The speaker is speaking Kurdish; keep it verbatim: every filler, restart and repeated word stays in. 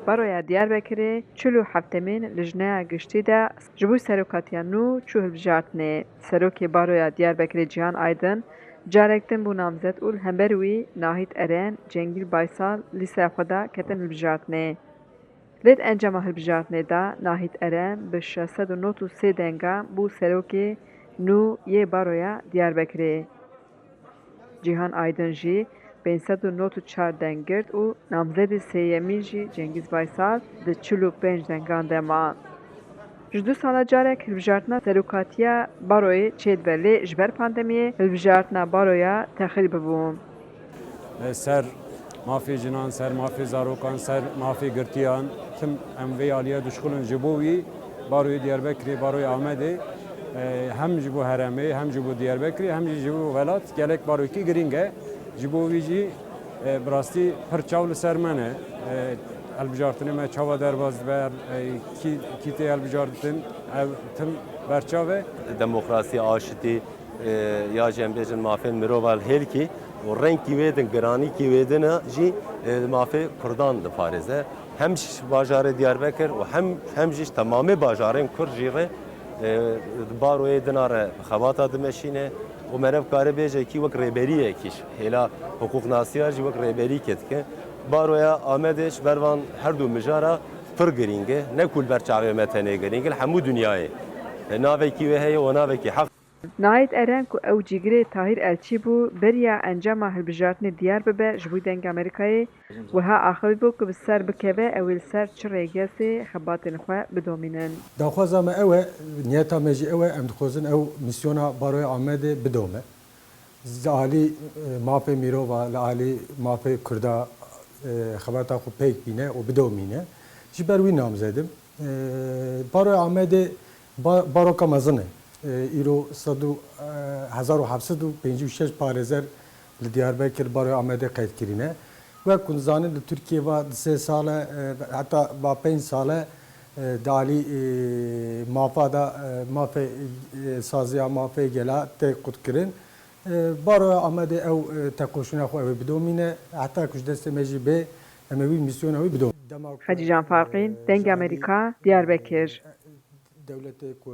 Baroya Diyarbekirê çil û heftemîn lijneya giştî de ji bo serokatiya nû çû hilbijartinê. Serokê Baroya Diyarbekirê Cîhan Aydin carek din bû namzet û li hember wî Nahît Eren, Cengîz Baysal lîsteya xwe de ketin hilbijartinê. Lê di encama hilbijartinê de Nahît Eren bi şeş sed û nod û sê dengan bû serokê nû yê Baroya Diyarbekirê. Cîhan Aydin jî pênc sed û nod û çar deng girt û namzedê sêyemîn jî Cengîz Baysal di çil û pênc dengan de ma. Ji du sala carek hilbijartina serokatiya baroyê çêdibe, lê ji ber pandemiyê hilbijartina baroya texîr bibû. Ser mafê jinan, ser mafê zarokan, ser mafê girtiyan, tim em vê aliyê dişuxulin. Ji bo wî baroyê Diyarbekirê, baroyê Amedê, e, hem ji bo herêmê, hem ji bo Diyarbekirê, hem jî ji bo welat gelek baroyekî girîng e. Ji bo wî jî, e, bi rastî pir çav li ser me ne. E, hilbijartinê me çawa derbas dibe, e, kî, kî tê hilbijartin, ev tim berçav e. Demokrasî, aşitî, e, ya jî em bêjin mafên mirova li hêlkî û rengkî wê din, giranîkî wê din e jî, e, mafê Kurdan diparêze. Hem ji bajarê Diyarbekir û hem, hem jî ji temamê bajarên Kurd jî re, e, di baroyê dina re xebata dimeşîne û meriv kare bêje kî wek rêberiyekî ji hêla hiqûqnasiya jî wek rêberîkê dike. Baroya Amedê ji ber van her du mijara pir girîng e. Ne ku li ber çavê me tenê girîng e, li hemû dinyayê. E, navekî wê heye û navekî heq. Nahît Eren ku ew cîgirê Tahîr Elçî bû, beriya encama hilbijartinê diyar bibe ji bo Dengê Amerîkayê, wiha axivîbû ku bi ser bikeve ew ê li ser çi rêgesê xebatên xwe bidomînin. Daxwaza me ew e, niyeta me jî ew e, em dixwazin ew mîsyona Baroya Amedê bidome. Li alî, e, mafê mirova, li alî mafê Kurda, e, xebata xwe pêk bîne û bidomîne. Ji ber wî namzed im. E, Baroya Amedê ba-, baroka mezin e. E, îro sed û, e, hezar û heft sed û pêncî û şeş parêzer li Diyarbekir Baroya Amedê qeyd kirîne. Wek ku dizanin li Tirkiyê va di sê sal e, e, heta va pênc sal e, e, di alî, e, mafa de, e, mafê, e, saziya mafê gela tê qutkirin. E, Baroya Amedê ew, e, tekoşîna xwe ew ê bidomîne, heta ku ji destê me jî bê, em ê wî mîsyona wî bidomînin. Dema ku, Hecî Can Farqîn, e, Dengê ji alî, Amerîka, e, Diyarbekir. Dewletê ku